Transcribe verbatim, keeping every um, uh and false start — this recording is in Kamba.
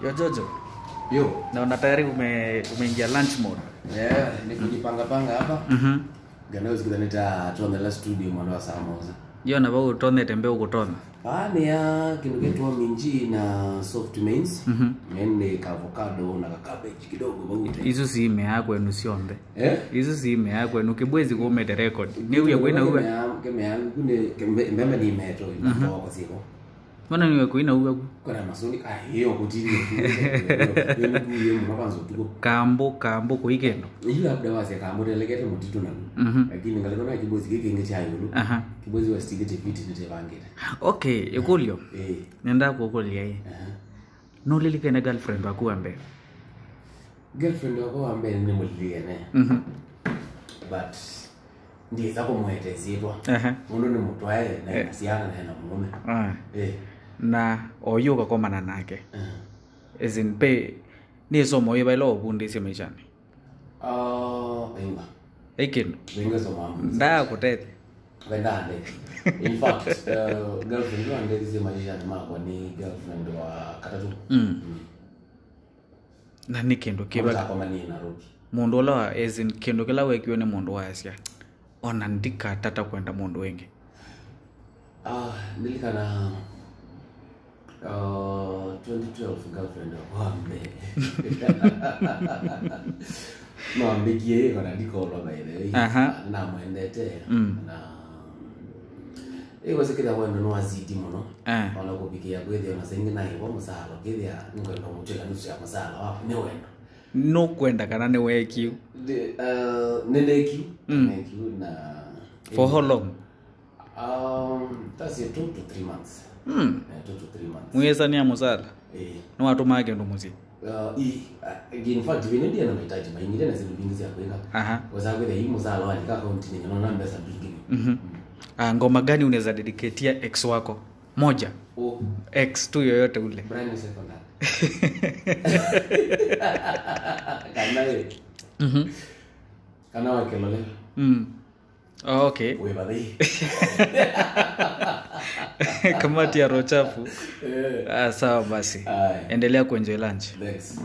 Yo, Jojo. Yo. Naona tayari ume, umeingia lunch mode. Yeah, ni kujipanga panga hapa. Mhm. Ngana usiku nita tuonela studio mwana wa saa moja. Yo, na vau utonete mbeu kutonya. Baada ya kindu kitwa minji na soft mains. Mhm. Nende ka avocado na ka cabbage kidogo vau. Isu si imea kwenu sionthe. Eh? Isu si imea kwenu, kibwezi kumete record. Niuya kwina uwe. Kemea kune mbembe ni meto inatoa kwa siko. Mana niwe kwina uwe ku. Kuna masoni ah hiyo kutini. Yeye mwanzo tuko. Kambo, kambo kuikendo. Ila labda wase kambo telekete mutitu na. Mhm. Lakini ngalikuwa na kibwezi kiki ngi cha yulu. Aha. Kibwezi wa stigete fiti nitevangite. Okay, ikulyo. Eh. Nenda kukulia hii. Aha. Nulilikene girlfriend waku wa mbee? Girlfriend wako wa mbee ni mulilikene. Mhm. But ndiza kumwete zitwa. Aha. Mundu ni mutwae na Eh. ina siana na ina mume. Ah. Eh. Na oyu ukakomana nake. Eh. As in pe ni somo yo bailo ubundisye maishani. Ah, inga. Ikindu. Inga somo ambu. Ndakutethya. Wendande. In fact, uh, girlfriend wa ndethisye maisha ni makwa ni girlfriend wa katatu. Mm. Na ni kindu kiva Takomanie Nairobi. Mundu ula wa, as in, kindu kila wekiwe ni mundu waasya, ona ndikatata kwenda mundu wingi. Ah, nilikana uh, twenty twelve girlfriend wa mbee. Mwambikie iko na ndikolwa by the way. Aha. Namwendete. Mm. Na ĩwĩsĩkĩthya wendo nĩwazidi mũno. Eh. Ona kũvikĩa kwĩthĩa ona saingĩ naĩvo mũsala ũkĩthĩa nĩkwenda mũtwĩka nusu ya mũsala waku nĩ wendo. Nukwenda kana ni wekiu? The, uh, nĩnekiu. Mm. Nekiu na For how long? Um, that's it, two to three months. Mm. Eh, two to three months. Mwĩsania mũsala? Eh. Nĩwatũmaa kĩndũ mũsyĩ? Uh, i, uh, in fact, vile ndio na mahitaji maingi na zile vingi za kuweka. Aha. Kwa sababu ile hii msala wa nika account ni naona pesa mingi. Mhm. Ah, ngoma gani unaweza dedicate ex wako? Moja. Oh, Ex tu yoyote ule. Brian Secondary. Kana wewe. Mhm. Kana wa kelele. Mm. Oh, okay. Wewe baadhi. Kamati ya roho chafu. Eh. Ah, sawa basi. Aye. Endelea kuenjoy lunch. Thanks.